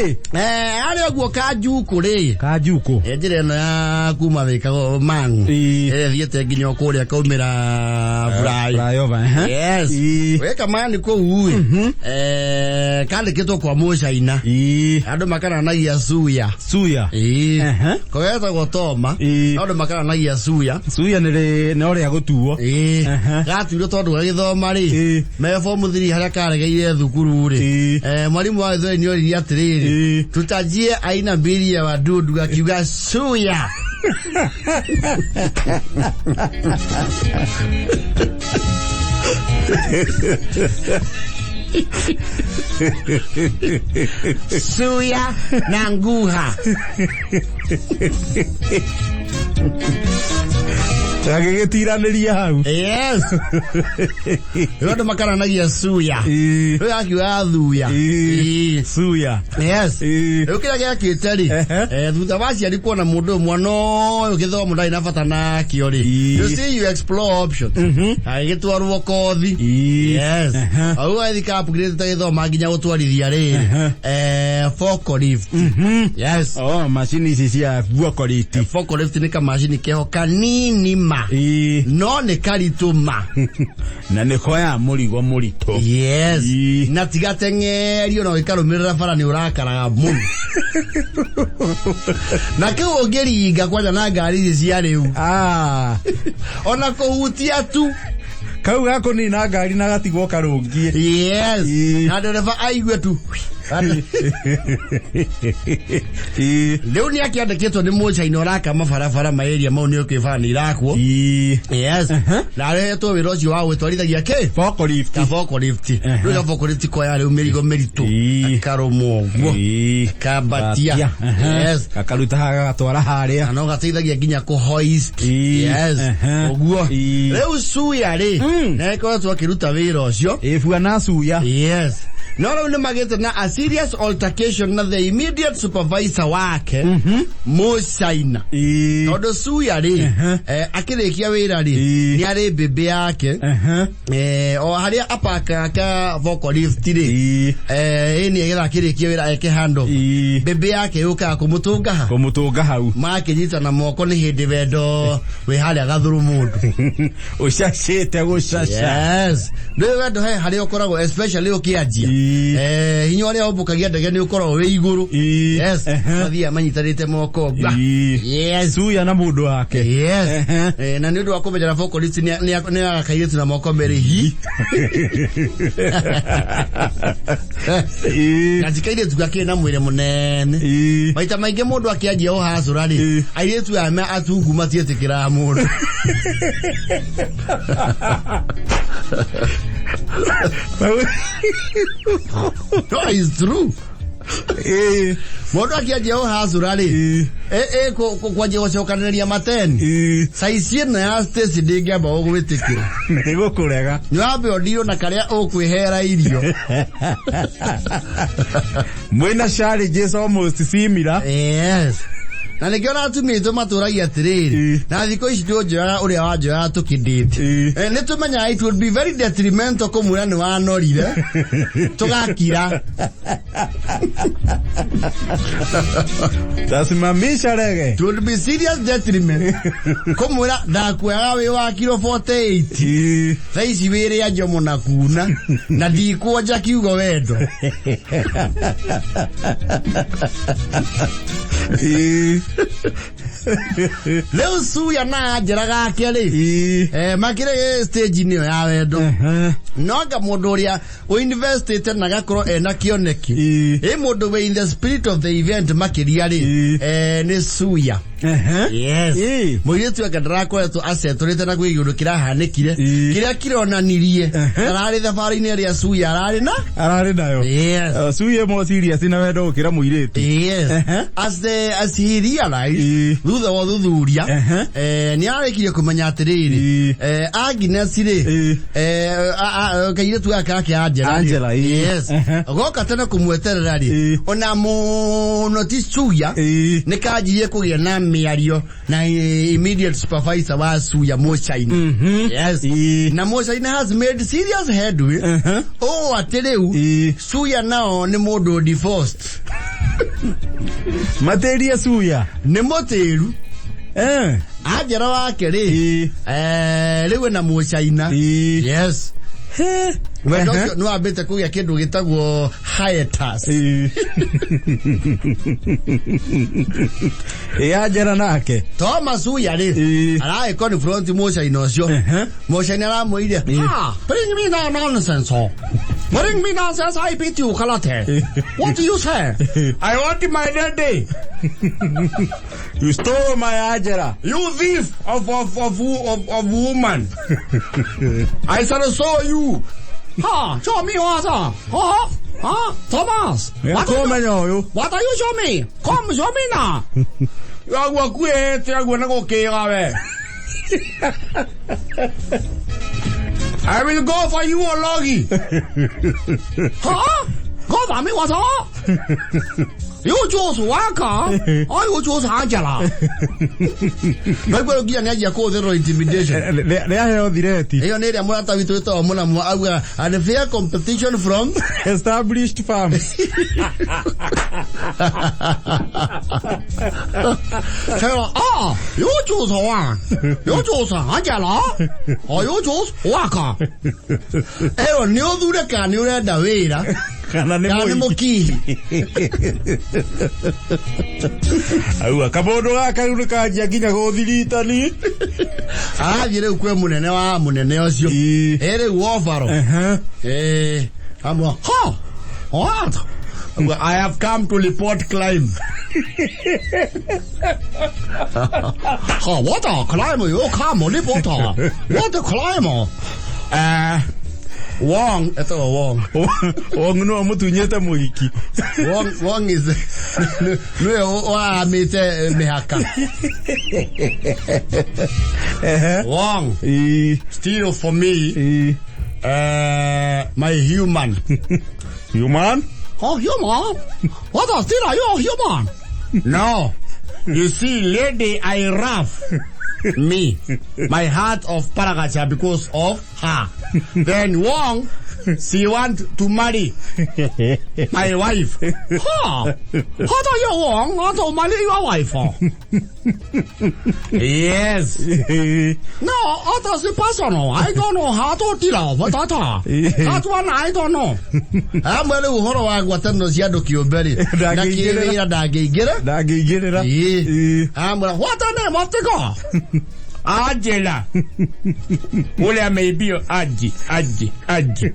Eh, harĩa ũguo kanjukũ rĩ. Kanjukũ. Eh, njĩra ĩno ya kuma wĩkago mang'u. Ĩĩ. Ĩrĩa ĩthiĩte nginya o kũrĩa kaumĩra Buraya. Flyover, ehe. Yes. Ĩĩ. Wĩka mani kũu ĩ. Eh, kandĩkĩtwo kwa mũcaina. Ĩĩ. Andũ makaranagia suya. Suya. Ĩĩ. Ehe. Kogetagwo toma. Ĩĩ. No andũ makaranagia suya. Suya nĩ rĩ nĩ ũrĩa gũtuo. Ĩĩ. Ehe. Gatuirwo tondũ gagĩthoma rĩ. Ĩĩ. Me form 3 harĩa karegeire thukuru rĩ. Ĩĩ. Eh, mwalimu wa gĩthweri nĩ oririe atĩrĩrĩ. Ĩĩ. Tutajie aina mbili ya wadudu akiuga suya. Suya na nguha. Agĩgĩtiranĩria hau. Yes. Rĩu andũ makaranagia suya. Ĩĩ. Rĩu akiuga thuya. Ĩĩ. Ĩĩ. Suya. Yes. Ĩĩ. Rĩu kĩrĩa gĩakĩte rĩ, Ehe. eh, thutha wa aciari kuona mũndũ ũyũ mwana ũyũ gĩthomo ndarĩ na bata nakĩo rĩ, Ĩĩ. you see you explore options. Agĩgĩtwarwo kothi. Ĩĩ. Yes. Ehe. Hau agĩthiĩ ka upgrade ta gĩthoma nginya gũtwarithia rĩrĩ. Ehe. Eh, forklift. Yes. Oh, macini ici cia guokoriti. Forklift nĩ kamacini keho kanini ma. Ĩĩ. No nĩ karitũ ma. Na nĩ koya mũrigo mũritũ. Yes. Ĩĩ. Na tigateng'erio na ũgĩkarũmĩrĩra bara nĩ ũrakaraga mũno. Na kĩu ũngĩringa kwanja na ngari ici cia rĩu. Ah. Ona kũhutia tu. Kau gakũnina ngari na gatigwo karũngiĩ. Yes. Ĩĩ. Na ndereba aigue tu. Ĩĩ. Rĩu nĩ akĩandĩkĩtwo nĩ mũcaina ũraka mabarabara ma area mau nĩ ũkĩ bara nĩ irakwo. Ĩĩ. Yes. Aha. Na arehetwo wĩra ũcio wa gwĩtwarithagia kĩ? Forklift. Ka forklift. Aha. Rĩu ga forklift koya rĩu mĩrigo mĩritũ. Ĩĩ. Akarũmwo ũguo. Ĩĩ. Kambatia. Aha. Yes. Gakaruta haha gagatwara harĩa. Na no gateithagia nginya kũ hoist. Ĩĩ. Yes. Aha. Ũguo. Ĩĩ. Rĩu suya rĩ, nĩ akoretwo akĩruta wĩra ũcio. Ĩĩ buana suya. Yes. No rĩu nĩ magĩte na a serious altercation na the immediate supervisor wake Mũcaina. Ĩĩ. Tondũ suya rĩ, Aha. eh, akĩrĩkia wĩra rĩ, Ĩĩ. nĩ arĩ mbĩmbĩ yake. Aha. Eh, o harĩa apakaga ka forklift rĩ, Ĩĩ. eh, ĩ nĩ getha akĩrĩkia wĩra eke handover. Ĩĩ. Mbĩmbĩ yake yũkaga kũmũtũnga ha. Kũmũtũnga hau. Makĩnyitana moko nĩ hĩndĩ wendo wĩ harĩa gathuru mũndũ. Ũcacĩte gũcaca. Yes. Nĩ wendo he harĩa ũkoragwo especially ũkĩanjia. Ĩĩ. Eh, hinya ũrĩa ũmbũkagia ndege nĩ ũkoragwo wĩ igũrũ. Ĩĩ. Yes. Ehe. Mathiaga manyitanĩte moko. Ba. Ĩĩ. Yes. Suya na mũndũ wake. Yes. Ehe. Eh, na nĩ ũndũ wa kũmenyera forklift nĩ nĩ nĩ agakairĩtu na moko merĩ hi. Ĩĩ. Na ti kairĩtu gakĩrĩ na mwĩrĩ mũnene. Ĩĩ. Maita maingĩ mũndũ akĩanjia ũhacũra rĩ, Ĩĩ. airĩtu aya me atungu matiĩtĩkĩraga mũndũ. No, it's true. Ĩĩ. Mũndũ akĩanjia ũhacũra rĩ, Ĩĩ. ĩ kwanjia gũcokanĩrĩria mateni. Ĩĩ. Saizi ĩno ya Stacy ndĩngĩamba gũgwĩtĩkĩra. Nĩ gũkũrega. Nĩ wambe ũndirwo na karĩa ũkwĩhera irio. Mwĩna challenges almost similar. Yes. Na nĩkĩo na atumia aitũ matũragia atĩrĩrĩ, Ĩĩ. na thikũ ici ndũnjoyaga ũrĩa wanjoyaga tũkĩndĩte. Ĩĩ. Eh, nĩ tũmenyaga it would be very detrimental kũmwĩra nĩ wanorire tũgakira. Tasimamisha rege. It would be serious detriment kũmwĩra ndakuoyaga wĩ wa kiro 48 Ĩĩ. thaa ici wĩrĩa njomo na kuna na ndikuonja kiugo wendo. Ĩĩ. Rĩu suya na Angela gake rĩ, Ĩĩ. eh, makĩrĩ stage-inĩ ĩyo ya wendo. Ehe. No anga mũndũ ũrĩa ũinvestĩte na agakorwo ena kĩoneki Ĩĩ. ĩ mũndũ wĩ in the spirit of the event makĩria rĩ, Ĩĩ. eh, nĩ suya. Ehe. Yes. Ĩĩ. Mũirĩtu anga ndarakoretwo acetũrĩte na gwĩ kĩũndũ kĩrahanĩkire Ĩĩ. kĩrĩa kĩronanirie Ehe. ararĩ thabarĩ-inĩ ĩrĩa suya ararĩ na Ararĩ nayo. Yes. Suya more serious na wendo gũkĩra mũirĩtu. Yes. Ehe. As he realized, Ĩĩ. thutha wa ũthuthuria, Ehe. eh, nĩ arĩkirie kũmenya atĩrĩrĩ, Ĩĩ. eh, Agnes rĩ, Ĩĩ. eh, kairĩtu gaka gake Angela rĩ. Angela, ĩĩ. Yes. Ehe. Goka tene kũmweterera rĩ, Ĩĩ. ona mũno ti Suya, Ĩĩ. nĩ kanjirie kũgĩa na mĩario na immediate supervisor wa Suya Mũcaina. Yes. Ĩĩ. Na Mũcaina has made serious headway. Ehe. Ũũ atĩ rĩu, Ĩĩ. Suya nao nĩ mũndũ divorced. Matĩrie cuya. Nĩ mũtĩru. Eh. Anjera wake rĩ, Ĩĩ. rĩu ena mũcaina. Ĩĩ. Yes. He. Wendo Ehe. ũcio nĩ wambĩte kũgĩa kĩndũ gĩtagwo hiatus. Ĩĩ. Ĩ Angela nake. Thomas Uya rĩ, Ĩĩ. aragĩ confront mũcaina ũcio. Ehe. Mũcaina aramwĩrire, Ĩĩ. "Ah, bring me no nonsense. Oh. Bring me nonsense, I beat you karate. What do you say? I want my daddy. You stole my Angela. You thief of woman. I shall show you. Ha, show me what? Ha, ha, Thomas. What are you, Kũmenya ũyũ. what are you show me? Come show me now. Agua kuete, agua na gũkĩga we. I will go for you, Ologi. Huh? Go for me, what? You choose Waka, or you choose Angela. Naigua nginya nĩ anjia kũhũthĩrwo intimidation. Nĩ aheo thireti. Ĩyo nĩ ĩrĩa mũrata witũ wĩtagwo Mũnamũ auga unfair competition from Established farms. Kera, ah, you choose one. You choose Angela, or you choose Waka. Ĩyo nĩ ũthure kana nĩ ũrenda wĩra Kana nĩ kana nĩ mũici. mũkihi. Aua kamũndũ gaka rĩu nĩkanjia nginya gũthiritani. Arathiĩ rĩu kwĩ mũnene wa mũnene ũcio. Ĩĩ. Ĩ rĩu overall. Ehe. Amwa, ha, what? I have come to report crime. Ha, what a crime you come report. What a crime? Wong, etagwo Wong. Wong nĩwe mũtunyĩte mũhiki. Wong, Wong is nĩwe waramĩte mĩhaka. Ehe. Wong, Ĩĩ. steal for me, Ĩĩ. my human. Human? Oh, human? What a steal are you a human? No. You see, lady, I rough me, my heart of Paragacha because of her. Then Wong, she want to marry my wife. Huh? How do you Wong want to marry your wife? Yes. Ĩĩ. No, others is personal. I don't know how to deal with that. That one I don't know. Amwe rĩu ũhoro wa ngwatanĩro cia andũ kĩũmbe rĩ, na Ndangĩingĩrĩra. kĩwĩra ndangĩingĩra. Ndangĩingĩrĩra. Ĩĩ. Ĩĩ. Amwĩra, what the name of the God? Angela. Ule ameibio aji, aji, aji.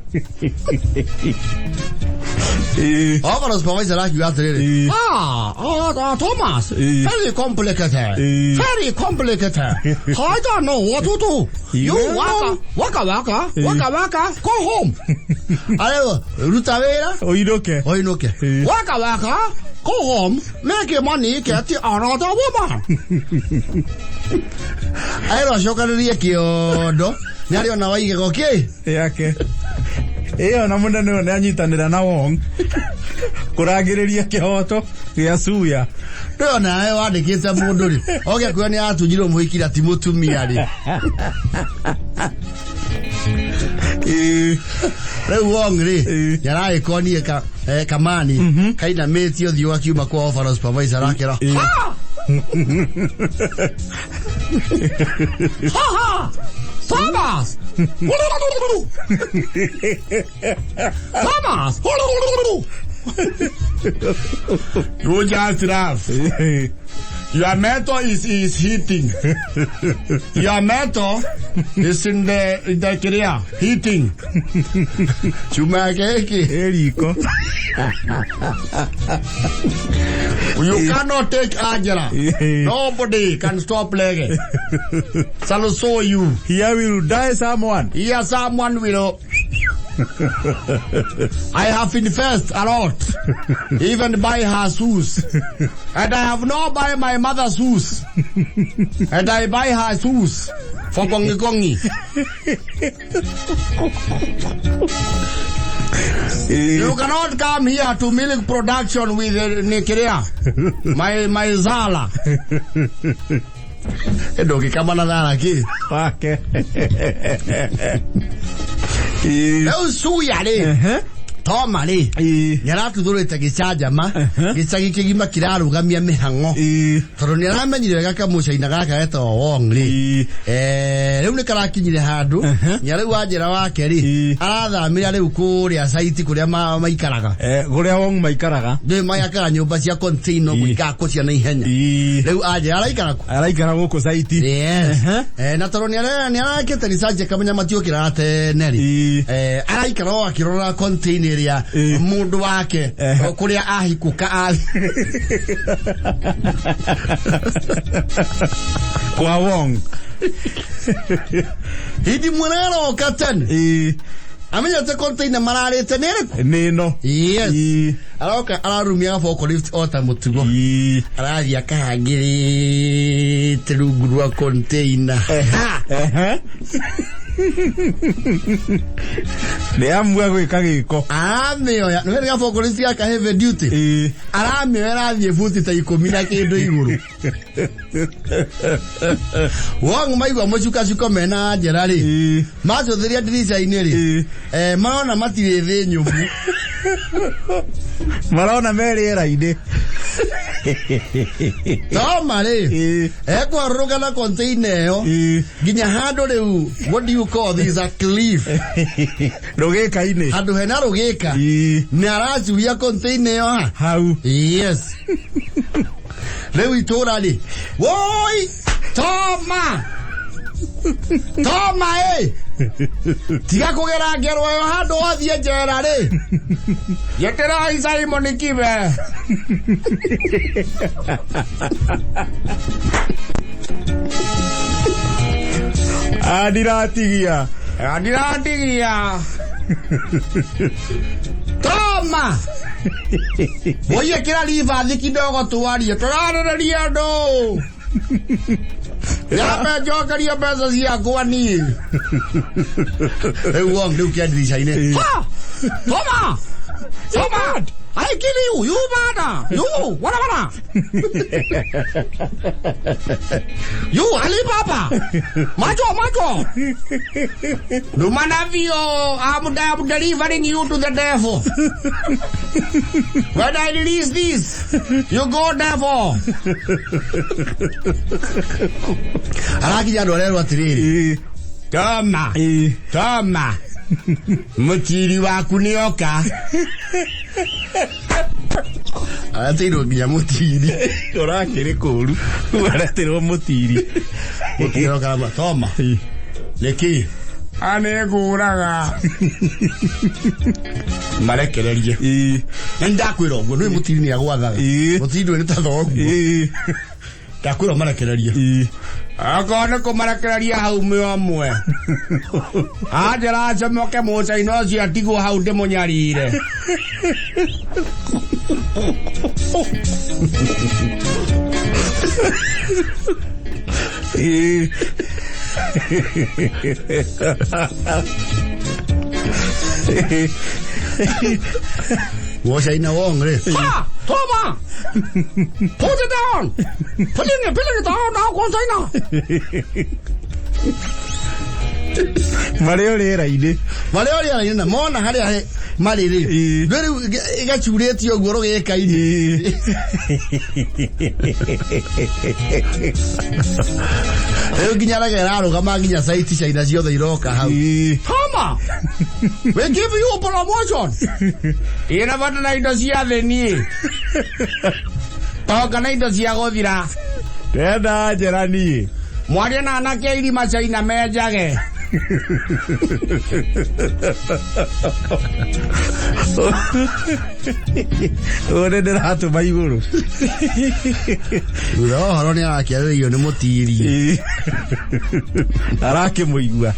Ĩĩ. Overall supervisor akiuga atĩrĩrĩ, Ĩĩ. ah, Thomas, Ĩĩ. very complicated. Ĩĩ. Very complicated. I don't know what to do. You You waka, waka, waka, Ĩĩ. waka, waka, go home. Arĩo, ruta wĩra, Ũinũke. oinũke. Ĩĩ. Waka, waka, go home, make money, get another woman. Aĩrwo acokanĩrie kĩondo, nĩ arĩona waigego kĩ? Yake. Ĩyo na mũnene ũyũ nĩanyitanĩra na Wong kũrangĩrĩria kĩhoto gĩa Suya. Rĩo nawe wandĩkĩte mũndũ rĩ, oke kuo nĩ aratunyirwo mũhiki na ti mũtumia rĩ. Ĩĩ. Rĩu Wong rĩ, Ĩĩ. nĩ aragĩkonie kamani kainamĩtie ũthiũ gakiuma kwa overall supervisor arakĩra, Ĩĩ. ha! Ha ha! Thomas! Thomas! You just laugh. Ĩĩ. Your mentor is heating. Your mentor is in the career heating. Chuma yake hiki. Ĩ riko. You cannot take Angela. Ĩĩ. Nobody can stop Lege. Shall show you. Here will die someone. Here someone will. I have invested a lot. Even buy her shoes. And I have not buy my mother's shoes. And I buy her shoes for kongi kongi. Ĩĩ. You cannot come here to milk production with Nikiria. My Zala. Ndũngĩkama na thara kĩ? Wake. Ĩĩ. Rĩu cuya rĩ, Ehe. Toma rĩ Ĩĩ. nĩ aratuthũrĩte gĩcanjama gĩcagi kĩgima kĩrarũgamia mĩhang'o Ĩĩ. tondũ nĩ aramenyire wega kamũcaina gaka getagwo Wong rĩ. Ĩĩ. Rĩu nĩ karakinyire handũ nya rĩu wanjĩra wake rĩ Ĩĩ. arathamĩra rĩu kũrĩa saiti kũrĩa maikaraga. Kũrĩa Wong maikaraga. Ndĩ mayakaga nyũmba cia container ũguo ikakwo cia naihenya. Ĩĩ. Rĩu anjĩra araikara kũ? Araikara gũkũ saiti. Yes. Na tondũ nĩ arakĩte research akamenya matiũkĩraga tene rĩ. Ĩĩ. Araikara o akĩrora container ĩrĩa Ĩĩ. mũndũ wake kũrĩa ahikũka Kwa Wong. Hindi mwereroka tene. Ĩĩ. Amenyete container mararĩte nĩ ĩrĩkũ? Nĩ ĩno. Yes. Ĩĩ. Aroka ararumia gaboko lift o ta mũtugo. Ĩĩ. Arathiĩ akahangĩrĩte rungu rwa container. Ha! Ehe. Nĩ amua gwĩka gĩko. Aramĩoya nĩ wega gaboko lift gaka heavy duty. Ĩĩ. Aramĩoya arathiĩ buti ta 10 na kĩndũ igũrũ. Wong maigua mũcukacuko mena njĩra rĩ. Ĩĩ. Macũthĩria ndirica-inĩ rĩ. Ĩĩ. Marona matirĩ thĩ nyũmũ. Marona me rĩera-inĩ. Toma rĩ. Ĩĩ. Ekwarũrũka na container ĩyo. Ĩĩ. Nginya handũ rĩu what do you call this, a cliff? Rũgĩka-inĩ. Handũ hena rũgĩka. Ĩĩ. Nĩ aracuria container ĩyo ha. Hau. Yes. Rĩu itũra rĩ. Woi! Toma! Toma ĩ! Tiga kũgera ngero ĩyo handũ wathiĩ njera rĩ. Gĩtĩrai Simon Kibe. Andiratigia. Andiratigia. Toma! Woiye kĩra ribathi kidogo twarie tũrarĩrĩria andũ. Yambe njokerie mbeca ciakwa niĩ. Rĩu Wong rĩu kĩa ndirica-inĩ. Ha! Toma! Toma! I kill you, you bada! You, wala wala! You, Alibaba! Macho, macho! Lumanavio, I'm delivering you to the devil. When I release this, you go devil. Arakinya andũ arerwo atĩrĩrĩ. Ĩĩ. Toma, Ĩĩ. Toma, mũtiri waku nĩ oka. Aratĩirwo nginya mũtiri. Ũrakĩrĩ kũũru. Aretĩrwo mũtiri. Mũtiri oka arauga, Toma, Ĩĩ. nĩkĩ? Anĩngũraga. Marekererie. Ĩĩ. Nĩ ndakwĩra ũguo, nĩũĩ mũtiri nĩ agwathaga. Ĩĩ. Mũtiri ndũĩ nĩ ta thoguo. Ĩĩ. Ndakwĩra marekererie. Ĩĩ. Akorwo nĩ kũmarekereria hau mĩomwe. Anjĩra acomoke mũcaina ũcio atigwo hau ndĩmũnyarire. Ĩĩ. Mũcaina Wong rĩ. Ha! Toma! Put it down! Put it down now, container! Marĩ o rĩera-inĩ. Marĩ o rĩera-inĩ na mona harĩa marĩ rĩ. Ĩĩ. Ndũĩ rĩu ĩgacurĩtio ũguo rũgĩka-inĩ. Ĩĩ. Rĩu nginya rege ĩrarũgama nginya saiti China ciothe iroka hau. Ĩĩ. Toma! We give you promotion! Ina bata na indo cia thĩ niĩ. Toka na indo cia gũthira. Ndĩrenda njera niĩ. Mwarie na anake a irima China menjage. Ũyũ nĩ ndĩratũma igũrũ. Thutha wa ũhoro nĩ arakĩarĩrĩirio nĩ mũtiri. Ĩĩ. Arakĩmũigua.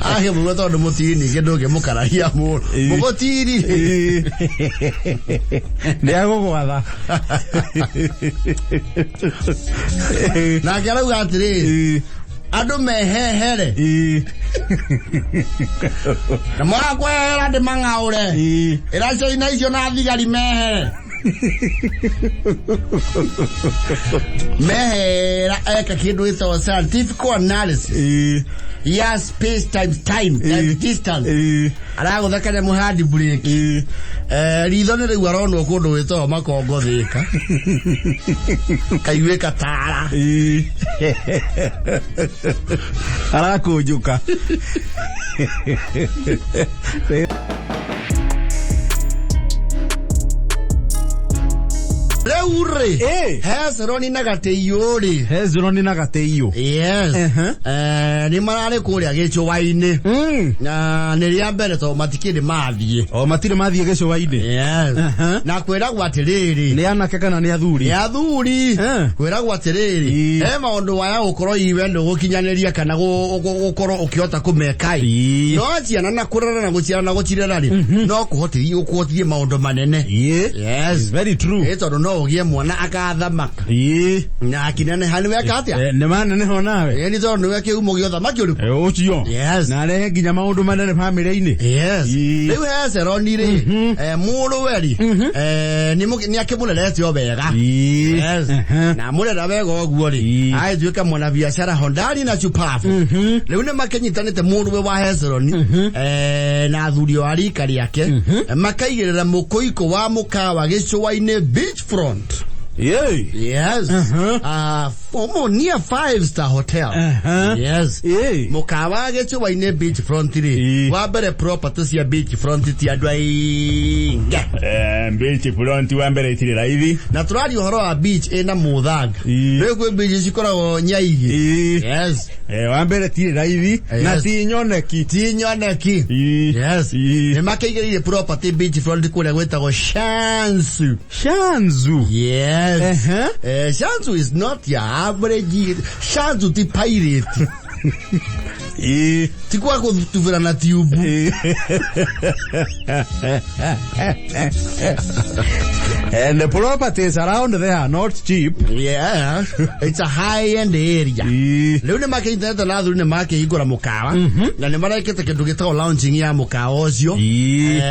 Arakĩmũigua tondũ mũtiri ningĩ ndũngĩmũkararia mũno. Ĩĩ. Mũgũtiri. Ĩĩ. Nĩ agũgwatha. Nake arauga atĩrĩrĩ, Ĩĩ. andũ mehehere. Ĩĩ. Na mwaga kwehera ndĩmang'aũre. Ĩĩ. Ĩra China icio na thigari mehere. Mehera eka kindu gitagwo scientific analysis ya space times time times distance. Aragũtha kanyamũ handi break. Ritho nĩ rĩu aronwo kũndũ gwĩtagwo Makongo Thĩka kaiguĩka tara. Arakũnjũka. Rĩu rĩ, Hezroni na Gatĩiyũ rĩ, Hezroni na Gatĩiyũ. Yes. Nĩ mararĩ kũrĩa gĩcũa-inĩ na nĩ rĩa mbere tondũ matikĩrĩ mathiĩ. O matirĩ mathiĩ gĩcũa-inĩ. Yes. Na kwĩragwo atĩrĩrĩ, Nĩ anake kana nĩ athuri? Nĩ athuri. Kwĩragwo atĩrĩrĩ, he maũndũ waya gũkorwo iwe ndũgũkinyanĩria kana gũkorwo ũkĩhota kũmeka ĩ. No ciana na kũrera na gũciara na gũcirera rĩ, no kũhotithie gũkũhotithie maũndũ manene. Yes. Very true. Ĩ tondũ no ũgĩe mwana akathamaka na akĩneneha nĩ weka atĩa? Nĩ maneneho nawe. Ĩ nĩ tondũ nĩwe kĩhumo gĩa ũthamaki ũrĩkũ? Ũcio. Yes. Na arehe nginya maũndũ manene bamĩrĩ-inĩ. Yes. Rĩu Hezeroni rĩ, mũrũwe rĩ, nĩ akĩmũrerete o wega. Yes. Na mũrera wega ũguo rĩ, agĩtuĩka mwanabiacara hodari na chupavu. Rĩu nĩ makĩnyitanĩte mũrũwe wa Hezeroni na athuri o a rika rĩake, makaigĩrĩra mũkũikũ wa mũkawa gĩcũa-inĩ beach front. Yes. Near five star hotel. Yes. Mũkawa gĩcũa-inĩ beach front rĩ, wa mbere property cia beach front ti andũ aingĩ. Beach front wa mbere itirĩ raithi. Na tũraria ũhoro wa beach ĩna mũthanga. Rĩu kwĩ beach cikoragwo nyaigĩ. Yes. Wa mbere tirĩ raithi na ti nyoneki. Ti nyoneki. Yes. Nĩ makĩigĩrĩire property beach front kũrĩa gwĩtagwo Shanzu. Shanzu. Yes. Shanzu is not your average. Shanzu ti pirate. Ti kwa gũtubĩra na tube. And the properties around there are not cheap. Yeah. It's a high end area. Rĩu nĩ makĩnyitanĩte na athuri nĩ makĩhingũra mũkawa na nĩ marekĩte kĩndũ gĩtagwo launching ya mũkawa ũcio.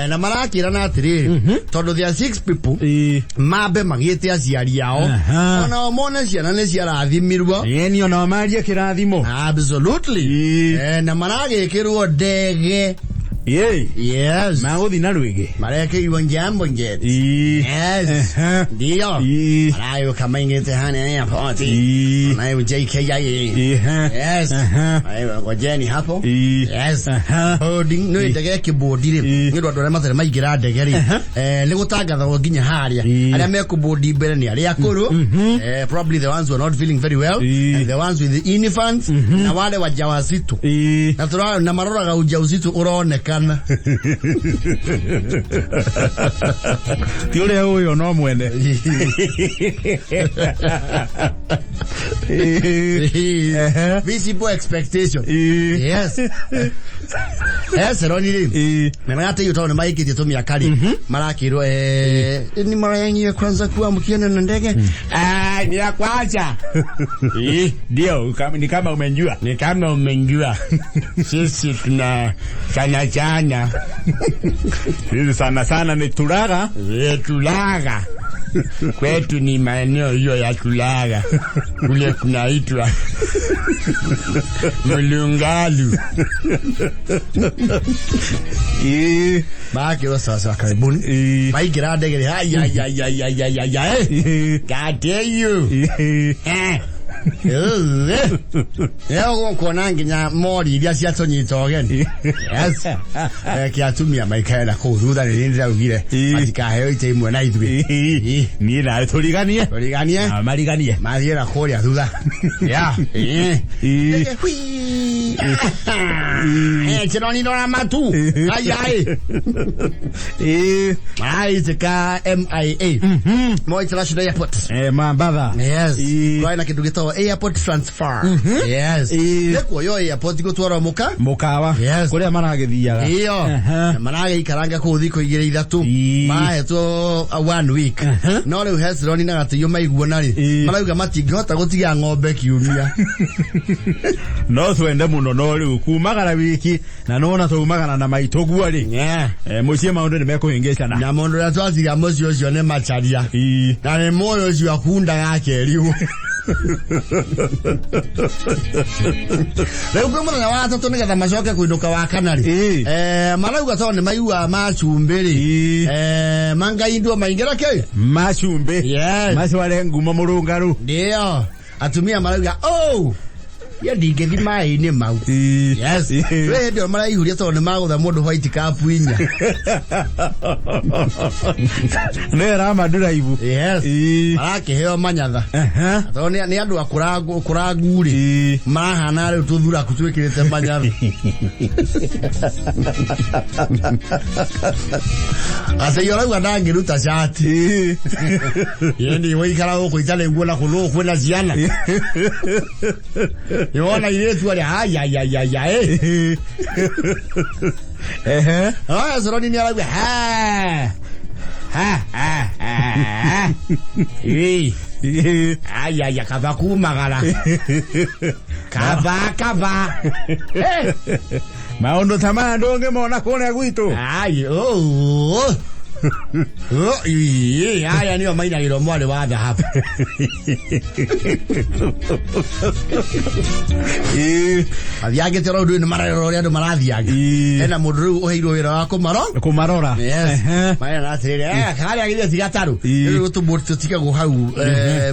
Na marakĩrana atĩrĩrĩ, tondũ there are six people, mambe magĩte aciari ao onao mone ciana nĩ ciarathimirwo. Ĩni onao marie kĩrathimo. Absolutely. Na maragĩkĩrwo ndege. Yes. Magũthiĩ na rwĩgĩ. Marekĩirwo Jambo Jet. Yes. Ndio. Maragĩũka maingĩte hana airport. Nayo JKIA. Yes. Ngojeni hapo. Yes. Boarding nĩ ndege ĩkĩbũndi rĩ, nĩ ũndũ andũ arĩa matarĩ maingĩra ndege rĩ, nĩ gũtangathagwo nginya harĩa arĩa mekũbũndi mbere nĩ arĩa akũrũ, probably the ones who are not feeling very well, and the ones with the infants na wale wajawazito, na tũra na maroraga ujauzito ũronekana. Ti ũrĩa ũyũ no mwene. Visible expectation. Yes. Hezroni rĩ, nĩ tondũ nĩ maikĩtie tũmĩaka rĩ, marakĩrwo ni mara yanyu ya kwanza kuwa mkienda na ndege? Ah, ni ya kwanza. Ndio, ni kama umenjua. Ni kama umenjua, sisi tuna sana sana. Sisi sana sana ni turaga. Tulaga kwetu ni maeneo hiyo ya Tulaga kule kunaitwa Mlungalu. Makĩrwo sawasawa, karibuni. Maingĩra ndege rĩ, ayayayayayaya, gateyu kuona nginya mori iria ciatũnyita ũgeni. Yes. Reke atumia maikare na kũu thutha, nĩ ndĩraugire matikaheo itĩ imwe na ithuĩ. Niĩ nawe tũriganie. Tũriganie. Na mariganie. Mathiĩ na kũrĩa thutha. Yeah. Ndege, hui. Chironi ndora matu ayai maraitĩka MIA, Moi International Airport. Mambatha. Yes. Kwarĩ na kĩndũ gĩtagwo Ĩtagwo airport transfer. Yes. Ĩĩ. Nĩ kuoywo airport gũtwarwo mũka Mũkawa. Yes. Kũrĩa maragĩthiaga. Iyo. Aha. Na maragĩikaranga kũu thikũ igĩrĩ ithatũ. Ĩĩ. Mahetwo one week. Aha. No rĩu Hezron na Gatĩiyo maiguana rĩ, Ĩĩ. marauga matingĩhota gũtiga ng'ombe kiumia. No twende mũno no rĩu kumagara wiki na nona twaumagara na maitũ guo rĩ. Yeah. Eh, mũciĩ maũndũ nĩ mekũhĩngĩcana. Na mũndũ ũrĩa twatiga mũciĩ ũcio nĩ Macharia. Ĩĩ. Na nĩ mũĩ ũcio akundaga akerirwo. Rĩu kwĩ mũthenya wa gatatũ nĩgetha macoke kũinũka wa kana rĩ. Ĩĩ. Eh, marauga tondũ nĩ maiguaga macumbĩ rĩ. Ĩĩ. Eh, mangaindwo maingĩra kĩ? Macumbĩ. Yes. Macware ngumo mũrũngaru. Ndio. Atumia marauga, "Oh, ya ndingĩthi maĩ-inĩ mau." Ĩĩ. Yes. Ĩĩ. Rĩu hĩndĩ ĩyo maraihuria tondũ nĩ magũtha mũndũ white cup inya. Nĩ ĩramaduraibu. Yes. Ĩĩ. Marakĩheo manyatha. Aha. Tondũ nĩ andũ akũrangu rĩ. Ĩĩ. Marahana rĩu tũthuraku twĩkĩrĩte manyatha. Atĩ ũrauga ndangĩruta cati. Ĩĩ. Yendi gũikara gũkũ itarĩ nguo na kũndũ gũkũ kwĩna ciana. Nĩwona irĩtu arĩa ayayayaya ĩ. Ehe. Haya, Soroni nĩ arauga ha ha ha ha. Ĩ. Ĩĩ. Ayaya kaba kumagara. Kaba kaba. Eh. Maũndũ ta maya ndũngĩmona kũrĩa gwitũ. Ai, oh. Oh, ĩ, aya nĩo mainagĩrwo mwarĩ wa thahabu. Ĩĩ. Mathiangĩte oro ndũĩ nĩ mararora ũrĩa andũ marathianga. Ĩĩ. Hena mũndũ rĩu ũheirwo wĩra wa kũmaro. Kũmarora. Yes. Ehe. Marera atĩrĩrĩ, eh, harĩa githĩ ti gatarũ. Ĩĩ. Rĩu tũbũti tũtigagwo hau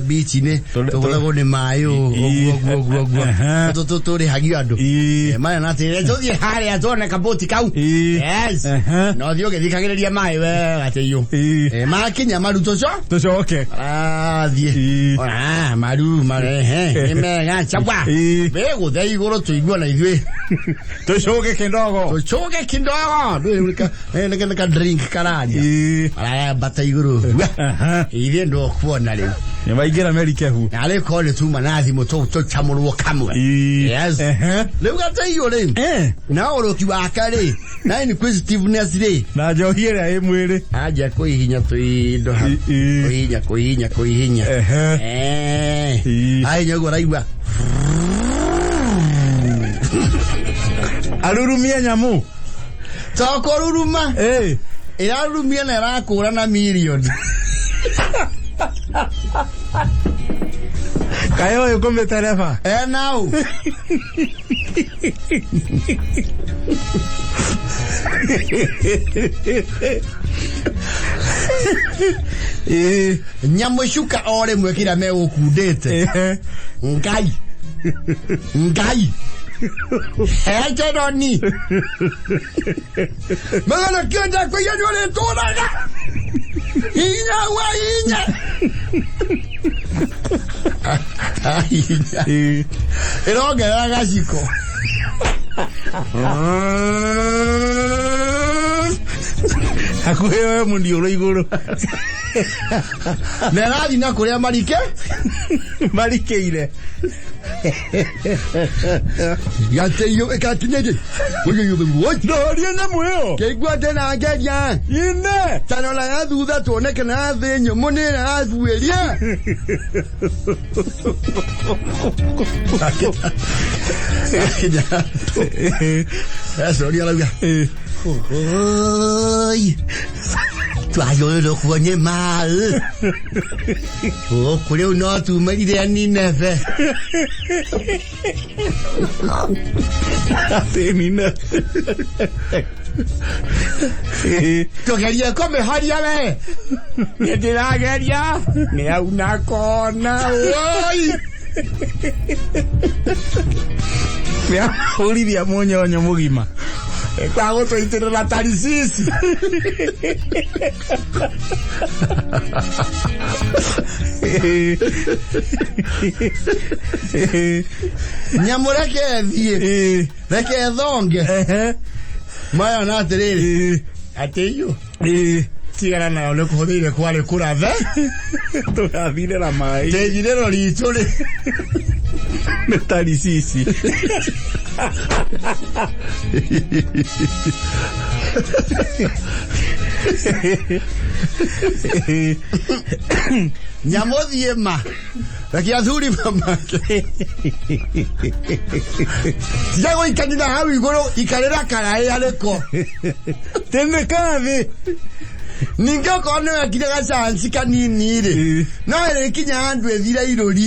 beach-inĩ, Tũrĩ- tũgũthagwo nĩ maĩ ũũ, Ĩĩ. ũguo ũguo ũguo ũguo. Ehe. Tũrĩhagio andũ. Ĩĩ. Eh, marera atĩrĩrĩ, tũthiĩ harĩa tuone kabũti kau. Ĩĩ. Yes. Ehe. Na ũthiĩ ũgĩthikagĩrĩria maĩ we gatĩiyũ. Ĩĩ. Eh, makinya maru tũco Tũcoke. marathiĩ. Ĩĩ. Ona, maru marehe nĩ mega chagwa. Ĩĩ. Wĩgũthe igũrũ tũigue na ithuĩ. Tũcũge kĩndogo. Tũcũge kindogo. Ndũĩ nĩ ka drink kararia. Ĩĩ. Marayambata igũrũ. Aha. Ithuĩ ndũkuona rĩu. Nĩ maingĩra merikebu. Na rĩu korwo nĩ tuma na thimũ tũcamũrwo kamwe. Ĩĩ. Yes. Ehe. Rĩu gateiyũ rĩ. Eh. Na ũrũki wake rĩ. Na inquisitiveness rĩ. Na njohi ĩrĩa ĩ mwĩrĩ. Anja kũhihinya tũindo hau. Ĩĩ. Kũhihinya kũhihinya kũhihinya. Ehe. Eh. Ĩĩ. Ahinya ũguo araigua. Arurumie nyamũ. To kũruruma. Ĩĩ. Ĩrarurumia na ĩrakũra na mirioni. Kaĩ ũyũ kũmĩtereba. Enau. Ĩĩ. Nyamũ cuka o rĩmwe kĩrĩa megũkundĩte. Ehe. Ngai. Ngai. Hejeroni. Magana kĩonja kũiya nĩ ũrĩtũraga. Hinya wa hinya. Hinya. Ĩĩ. Ĩrongerera gaciko. Hakuhĩ we mũniũrũ igũrũ. Na ĩrathiĩ na kũrĩa marike. Marikĩire. Gatĩiyũ ĩgakinyĩrie. Ndorie nyamũ ĩyo. Kĩigua tena ngeria. Ine. Tarora ya thutha tuone kana thĩ nyũmũ nĩ ĩrabuĩria. Ecoria arauga Ĩĩ. Oi, twagĩrĩirwo nĩ maĩ gũkũ rĩu no tumĩrire Nineve. Atĩ Nineve. Ĩĩ. Tũgerie kũmĩhoria we. Nĩ ndĩrageria nĩ auna kona oi. Nĩahũrithia mũnyonyo mũgima. Kwagũtũitĩrĩra tarisisi. Ĩĩ. Ĩĩ. Nyamũ reke ĩthiĩ. Ĩĩ. Reke ĩthonge. Ehe. Maya na atĩrĩrĩ. Ĩĩ. Atĩ iyũ. Ĩĩ. Tigana nayo nĩ kũhũthĩire kwarĩ kũrathe. Tũgathire na maĩ. Tĩnjirĩro ritũ rĩ. Nĩ tari cici. Nyamũ thiĩ ma. Reke athuri mamake. Tiga gũikanira hau igũrũ ikarĩra karaĩ arĩko. Tĩnĩka thĩ. Ningĩ okorwo nĩ wekire gacanci kanini rĩ, no ĩrĩkinya handũ ĩthire irũri.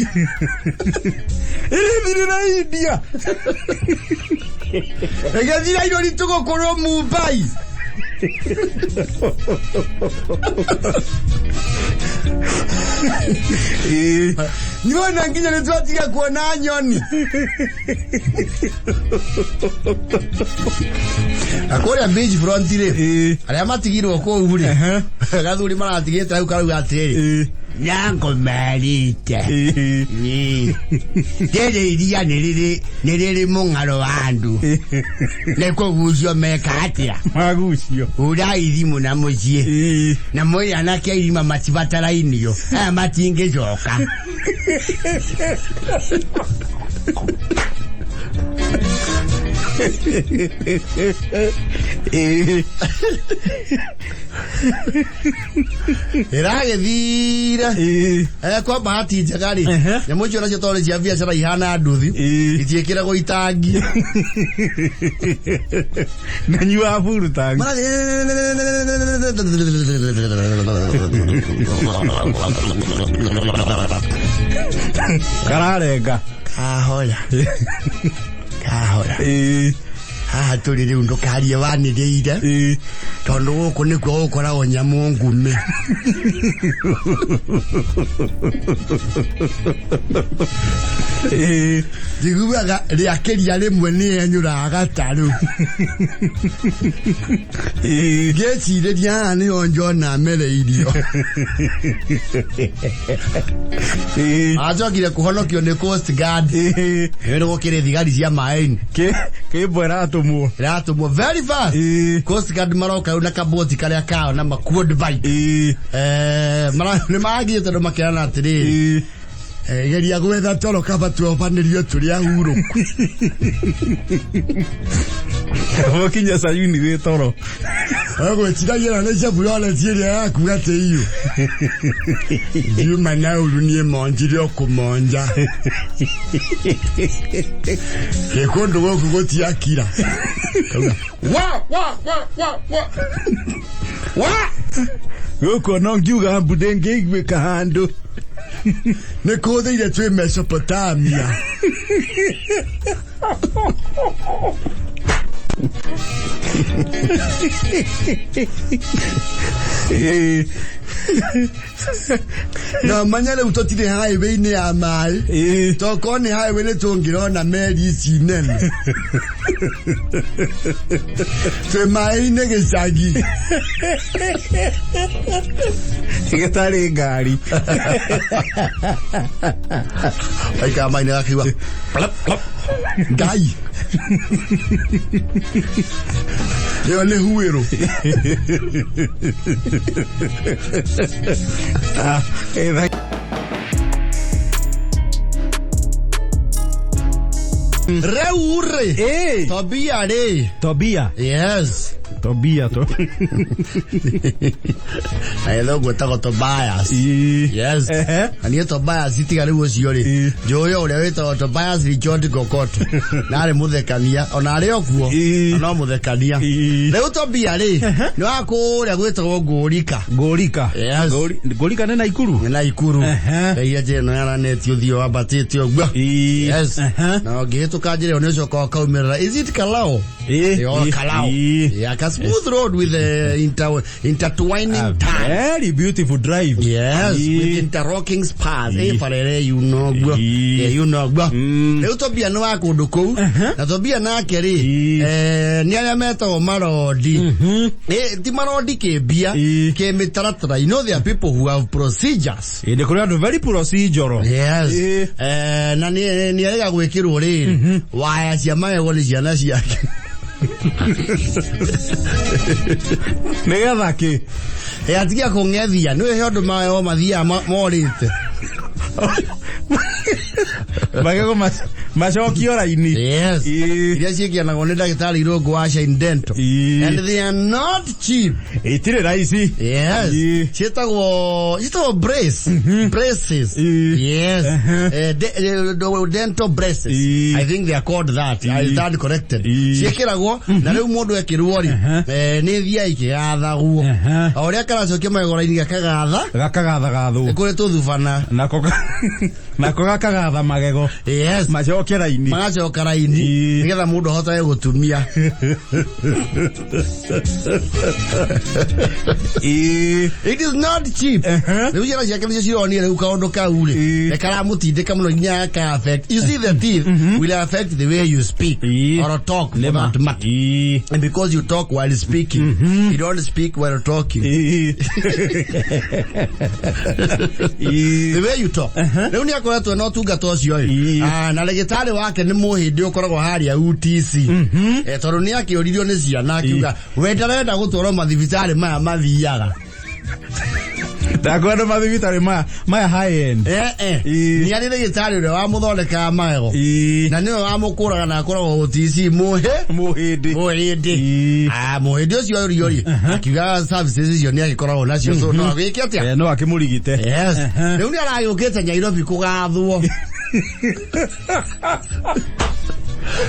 Ĩrĩthirĩra India. Ĩgĩthira irũri tũgũkũrwo Mumbai. Nĩwona nginya nĩ twatiga kuona nyoni. Na kũrĩa beach front rĩ, arĩa matigirwo kũu rĩ, gathuri maratigĩte hau karauga atĩrĩrĩ, nyangomerite. Rĩrĩ iria nĩ rĩrĩ nĩ rĩrĩ mũng'aro wa andũ. Nĩ kũgucio meka atĩa? Magucio. Hũrai thimũ na mũciĩ. Na mwĩre anake a irima matibatarainio. Aya matingĩcoka. Ĩragĩthire. Kwa bahati njega rĩ, nyamũ icio nacio tondũ nĩ cia biacara ihana nduthi, itiĩkĩragwo itangi. Nanyua burutangi. Kararenga. Kahora. Kahora. Haha tũrĩ rĩu ndũkarie wanĩrĩire. Tondũ gũkũ nĩkuo gũkoragwo nyamũ ngume. Njiguaga rĩakĩria rĩmwe nĩ enyũraga gatarũ. Ngĩcirĩria haha nĩho njona mereirio. Acokire kũhonokio nĩ Coast Guard. Nĩ gũkĩrĩ thigari cia maĩ-inĩ. Kĩmbwa ĩratũmwo. Ĩratũmwo very fast. Coast Guard maroka rĩu na kaboti karĩa kao na maquad bike. Nĩ maragirio tondũ makerana atĩrĩrĩ. Geria gwetha toro kaba tuobanĩrio tũrĩ ahurũku. Gũkinya Sayuni wĩ toro. Gwĩtiragia na nĩ Chevrolet ĩrĩa yaku atĩ iyũ. Ndiuma na ũru niĩ monjire o kũmonja. Ĩ kũndũ gũkũ gũtiakira. Kauga, wa wa wa wa wa. Wa! Gũkũ no ngiuga mbu ndĩngĩiguĩka handũ. Nĩ kũthĩire twĩ Mesopotamia. Na manya rĩu tũtirĩ highway-inĩ ya maĩ. Tokorwo nĩ highway nĩ tũngĩrona meri ici nene. Twĩ maĩ-inĩ gĩcagi. Gĩtarĩ ngari. Aikara maĩ-inĩ gakĩigua plop, plop. Ngai. Ĩyo nĩ huĩrũ. Rĩu rĩ, Tobia rĩ. Tobia. Yes. Tobia to. Na etha ũguo etagwo Tobias. Yes. Na niĩ Tobias tiga rĩu ũcio rĩ. Njũĩ o ũrĩa wĩtagwo Tobias Richard Gokoto. Na arĩ mũthekania, ona arĩ o kuo, na no mũthekania. Rĩu Tobia rĩ, nĩ wa kũrĩa gwĩtagwo Ngũrika. Ngũrika. Yes. Ngũrika nĩ Naikuru? Nĩ Naikuru. Ndeia njĩra ĩno yaranĩtie ũthiũ wambatĩte ũguo. Yes. Na ũngĩhĩtũka njĩra ĩyo nĩ ũcokaga ũkaumĩrĩra. Is it Kalao? Yo, Kalao. Yeah, ka smooth road with the intertwining time. Very beautiful drive. Yes, with interlocking spars. Barere you know guo. You know guo. Rĩu Tobia nĩ wa kũndũ kũu. Na Tobia nake rĩ, nĩ arĩa metagwo marondi. Ti marondi kĩmbia, kĩmĩtaratara. You know there are people who have procedures. Nĩ kũrĩ andũ very procedural. Yes. Na nĩ arega gwĩkĩrwo rĩrĩ, waya cia magego nĩ ciana ciake. Nĩgetha kĩ? Ĩ atigia kũng'ethia nĩ he ũndũ mayo mathiaga morĩte. Magego macokio raini. Yes. Ĩ. Iria ciĩkĩanagwo nĩ ndagĩtarĩ Irũngũ wa Shine Dental. Ĩ. And they are not cheap. Itirĩ raici. Yes. Ĩ. Ciĩtagwo brace. Braces. Ĩ. Yes. Dental braces. Ĩ. I think they are called that. I Ĩ. stand corrected. Ĩ. Ciĩkĩragwo na rĩu mũndũ ekĩrwo rĩ, nĩ thiaga ikĩgathagwo. O ũrĩa karacokia magego raini gakagatha, Gakagathagathwo. kũrĩ tũthubana. Nako gakagatha magego. Yes. Macoke raini. Magacoka raini Ĩ. nĩgetha mũndũ ahotage gũtumia. Ĩ. It is not cheap. Rĩu ciana ciake nĩcio cironire rĩu kaũndũ kau rĩ, Ĩ. nĩ karamũtindĩka mũno nginya gaka affect. You see, the teeth will affect the way you speak Ĩ. or talk for Nĩma. that matter. Ĩ. And because you talk while speaking, you don't speak while talking. Ĩ. Ĩ. The way you talk. Rĩu nĩ akoretwo na ũtungata ũcio ĩ. Ĩ. Ah, na rĩgĩtarĩ wake nĩ mũhĩndĩ ũkoragwo harĩa UTC. Tondũ nĩ akĩũririo nĩ ciana akiuga we ndarenda gũtwarwo mathibitarĩ maya mathiaga. Ndakwenda mathibitarĩ maya high end. Ĩ. Nĩ arĩ rĩgĩtarĩ ũrĩa wamũthondekaga magego. Ĩ. Na nĩwe wamũkũraga na akoragwo OTC mũhĩ Mũhĩndĩ. mũhĩndĩ. Ĩ. Ah, mũhĩndĩ ũcio ũrio rĩ, akiuga services icio nĩ agĩkoragwo nacio, so no agĩke atĩa? No akĩmũrigite. Yes. Rĩu nĩ aragĩũkĩte Nairobi kũgathwo.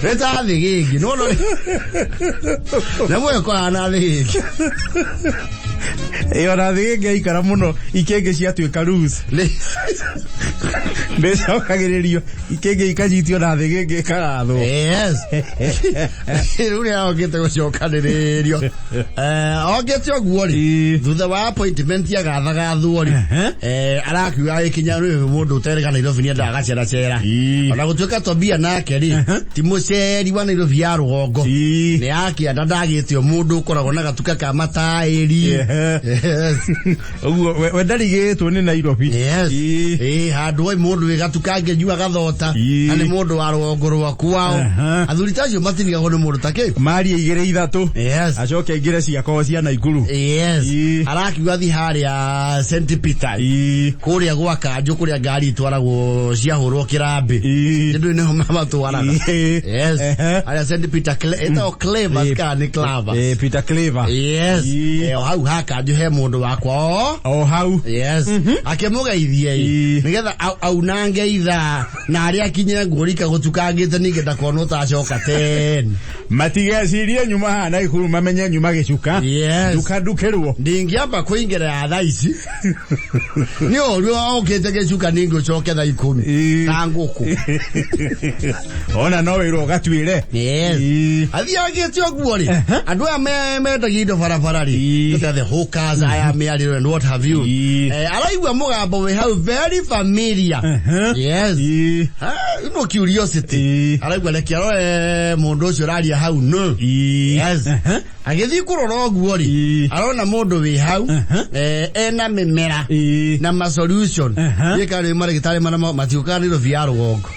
Nĩ ta thĩgĩngĩ, no no. Na mwĩkoraga na thĩgĩngĩ. Ĩ ona thĩgĩngĩ aikara mũno ikĩngĩ ciatuĩka loose. Ndĩcokagĩrĩrio ikĩngĩ ikanyitio na thĩgĩngĩ ĩkagathwo. Yes. Rĩu nĩ arokĩte gũcokanĩrĩrio. Okĩte ũguo rĩ, Ĩ. thutha wa appointment agathagathwo rĩ, arakiuga agĩkinya rĩu mũndũ ũterĩga Nairobi nĩ endaga agaceracera. Ĩ. Ona gũtuĩka Tobia nake rĩ, ti mũceri wa Nairobi ya rũgongo. Ĩ. Nĩ akĩanda ndagĩte mũndũ ũkoragwo na gatuka ka mataĩri. Yes. Ũguo we ndarigĩtwo nĩ Nairobi. Yes. Ĩ. Ĩ, handũ oi mũndũ wĩ gatuka angĩnyua gathota Ĩ. na nĩ mũndũ wa rũgongo rwa kwao. Athuri ta acio matirigagwo nĩ mũndũ ta kĩ. Maria igĩrĩ ithatũ. Yes. Acoke aingĩre ciakorwo cia Naikuru. Yes. Ĩ. Arakiuga thi harĩa St. Peter. Ĩ. Kũrĩa gwa Kanjũ kũrĩa ngari itwaragwo ciahũrwo kĩrambĩ. Ĩ. Nĩ nĩho matwaraga. Ĩ. Yes. Harĩa St. Peter ĩtagwo Clavers kana nĩ Clavers. Ĩ, Peter Claver. Yes. Ĩ. O hau ha Kanjũ he mũndũ wakwa o. O hau. Yes. Akĩmũgeithie Ĩ. nĩgetha aunange ithaa na arĩa akinye ngũrika gũtukangĩte ningĩ ndakonwo tacoka ten. Matigecirie nyuma haha Naikuru mamenye nyuma gĩcuka. Yes. Nduka ndukĩrwo. Ndingĩamba kũingĩra thaa ici nĩ ũru okĩte gĩcuka ningĩ ũcoke thaa 10 Ĩ. ta ngũkũ. Ona no wĩrwo ũgatuĩre. Yes. Ĩ. Athiangĩte ũguo rĩ, andũ aya mendagia indo barabara rĩ, Ĩ. the hawkers aya mĩarĩro and what have you. Ĩ. Araigua mũgambo wĩ hau very familiar. Yes. Ĩ. Ah, no curiosity. Ĩ. Araigua reke arore mũndũ ũcio ũraria hau no. Ĩ. Yes. Agĩthiĩ kũrora ũguo rĩ, Ĩ. arona mũndũ wĩ hau, ena mĩmera Ĩ. na ma solution. Gĩka rĩ marĩgĩtarĩ marĩa matiũkaga Nairobi ya rũgongo.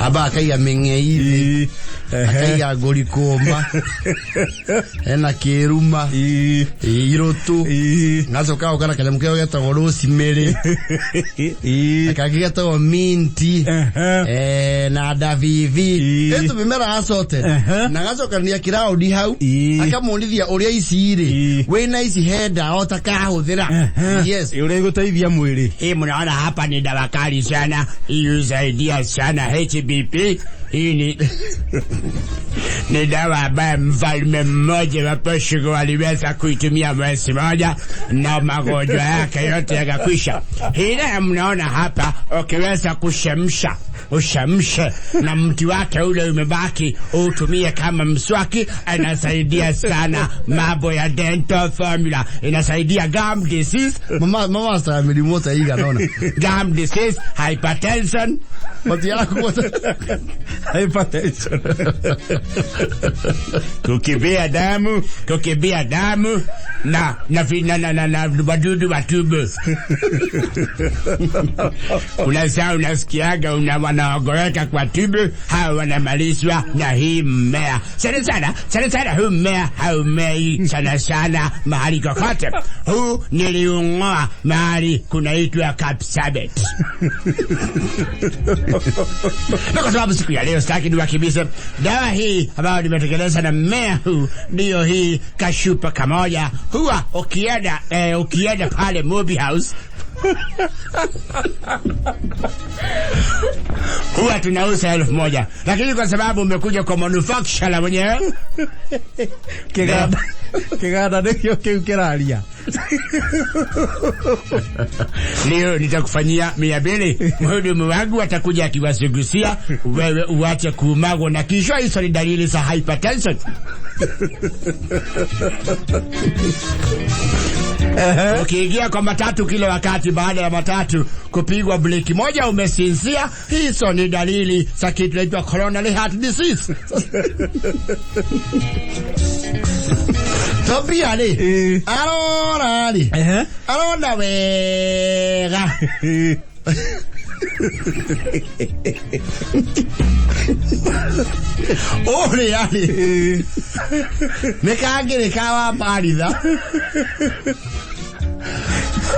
Amba akaiga mĩng'ei thĩ, Ĩ. akaiga ngũrikũma, ena kĩruma, Ĩ. irũtũ, Ĩ. gacoka goka na kanyamũ kĩo getagwo rosemary, Ĩ. kangĩ getagwo minti, na ndabibi. Ĩ. Ĩtũ mĩmera assorted. Na gacokania kĩraũndi hau, Ĩ. akamuonithia ũrĩa ici rĩ, Ĩ. wĩna ici he ndawa ũtakahũthĩra. Yes. Ũrĩa ĩgũteithia mwĩrĩ. Hii mnaona hapa ni dawa kali sana, hii husaidia sana HBP. Hii ni dawa ambayo mfalme mmoja wa Portugal aliweza kuitumia mwezi moja na magonjwa yake yote yakakwisha. Hii nayo mnaona hapa, ukiweza kuchemsha ushemshe na mti wake ule umebaki utumie kama mswaki, inasaidia sana mambo ya dental formula, inasaidia gum disease. Mama sta mĩrimũ ta igana ũna. Gum disease, hypertension, Hypertension. Kukimbia damu na na na na na, na wadudu wa tumbo. Kuna saa unasikiaga una wanaogoreka kwa tumbo, hao wanamalizwa na hii mmea sana sana sana sana. Huu mmea haumei sana sana mahali kokote. Huu niliung'oa mahali kunaitwa Kapsabet. Na kwa sababu siku ya leo sitaki niwakimbize, dawa hii ambayo nimetengeneza na mmea huu ndiyo hii kashupa kamoja. Huwa ukienda pale Mobi House huwa tunauza 1000, lakini kwa sababu umekuja kwa manufacturer mwenyewe Kĩganda kĩganda nĩkĩo kĩu kĩraria. Leo nitakufanyia 200. Mhudumu wangu atakuja akiwasugusia, wewe uache kuumagwa na kichwa. Hizo ni dalili za hypertension. Ukiingia kwa matatu kila wakati, baada ya matatu kupigwa breki moja umesinzia, hizo ni dalili za kitu inaitwa coronary heart disease. Tobia rĩ arora rĩ arona wega ũrĩa rĩ nĩ kangĩrĩ ka wa maritha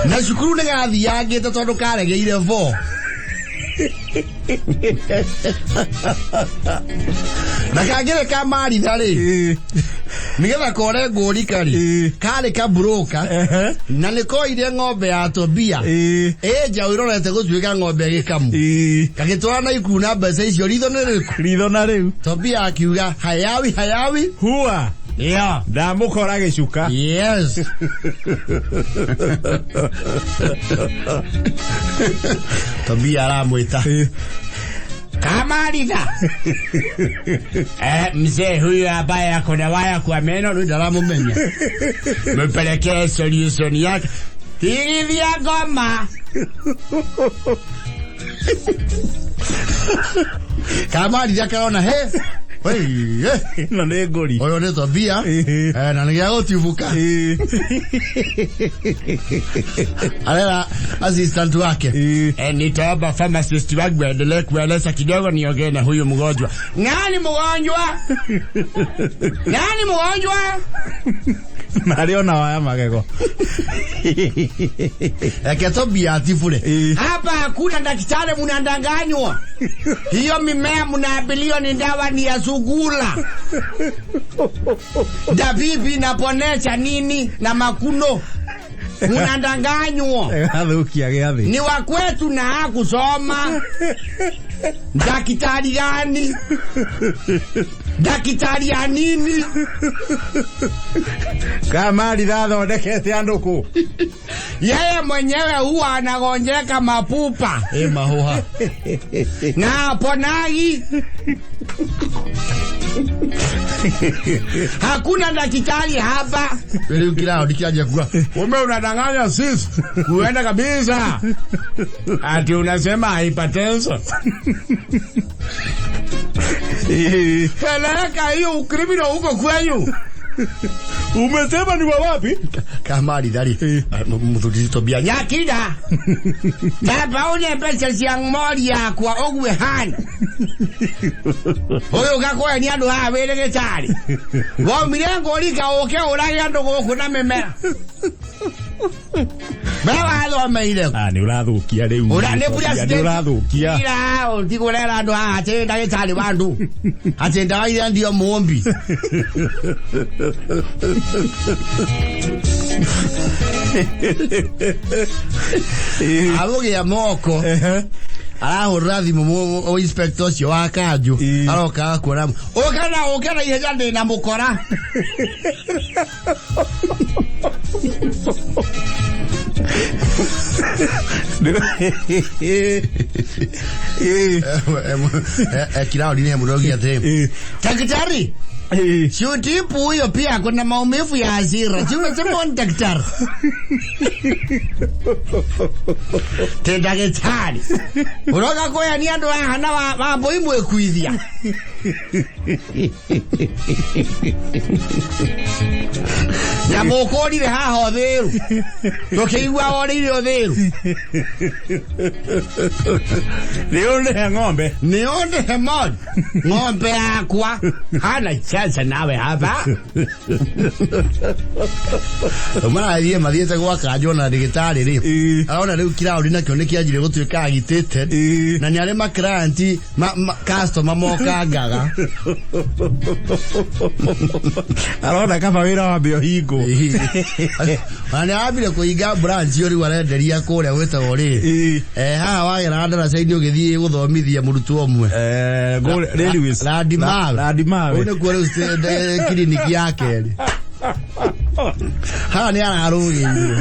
na cukuru nĩ gathiangĩte tondũ karegeire bo na kangĩrĩ ka maritha rĩ nĩgetha kore ngũrika rĩ karĩ kaburoka na nĩ koire ng'ombe ya Tobia ĩ njaũ ĩrorete gũtuĩka ng'ombe gĩkamu gagĩtwara na ikuu na mbeca icio ritho nĩ rĩrĩkũ Ritho na rĩu Tobia akiuga hayawi hayawi hua yeah. ndamũkora gĩcuka. Yes. Tobia aramwĩta Kamaritha. Mzee huyu ambaye ako na waya kwa meno ndio ndaramumenya. Mpelekee solution yake. Tigithia ngoma. Kamaritha karona he. Wei, Ĩno nĩ ngũri. Ũyũ nĩ Tobia. Na nĩ gĩa gũtibuka. Arera assistant wake. Nitaomba pharmacist wangu aendelee kueleza kidogo niongee na huyu mgonjwa. Nani mgonjwa? Nani mgonjwa? Na arĩ ona waya magego. Reke Tobia atibure. Hapa hakuna daktari, mnadanganywa. Hiyo mimea mnaambiliwa ni dawa ni ya sugula. Dabibi inaponesha nini na makuno. Mnadanganywa. Ĩgathũkia gĩathĩ. Ni wa kwetu na hakusoma. Daktari gani? Daktari ya nini? Kamaritha athondekete andũ kũ? Yeye mwenyewe huwa anagonjeka mapupa. Mahuha. Na aponagi. Hakuna daktari hapa. Rĩu kĩrao kĩanjia kuga, wewe unadanganya sisi. Kuenda kabisa. Ati unasema hypertension. Peleka hiyo ukrimino huko kwenyu. Umesema ni wa wapi? Kamaritha rĩ mũthuri Tobia nyakida baba une mbeca cia mori yakwa ũgue hana ũyũ ũgakwendia andũ haha wĩ ndagĩtarĩ womire ngũrika ũke ũrage andũ gũkũ na mĩmera we wathomeire Ah, nĩ ũrathũkia rĩu. Ũra nĩ president. Nĩ ũrathũkia. Ira ũtigũrera andũ haha atĩ ndagĩtarĩ wa andũ atĩ ndawa iria ndio mũmbi. Agũgĩa moko arahũrĩra thimũ inspector ũcio wa kanjũ aroka kuona ũka na ihenya ndĩ na mũkora. Kiraũri nĩ mũrogi atĩrĩ daktari Si utibu huyo pia kuna maumivu ya hasira. Si unasema ni daktari. Ti ndagĩtarĩ. Ũroka kũya nĩ andũ haha na wa mbũi mwĩkuithia. Na mũkũrire haha ũthĩru. Tũkĩigua worĩire ũthĩru. Nĩ ũndĩhe ng'ombe. Nionde hemon ng'ombe yakwa hana chance nawe hapa. Marathiĩ mathiĩte gwa kanjũ na ndagĩtarĩ rĩ, arona rĩu kiraũndi nakĩo nĩ kĩanjire gũtuĩka agitated, na nĩ arĩ ma client ma customer mokangaga. Arona kaba wĩra wambe ũhingwo. Na nĩ arambire kũhinga branch ĩyo, rĩu arenderia kũrĩa gwĩtagwo rĩ, haha wagera ndaraca-inĩ ũgĩthiĩ gũthomithia mũrutwo ũmwe. Railways. Landimawe. Landimawe. Kũu nĩkuo rĩu kiriniki ya kerĩ haha nĩ ararũgĩirwo.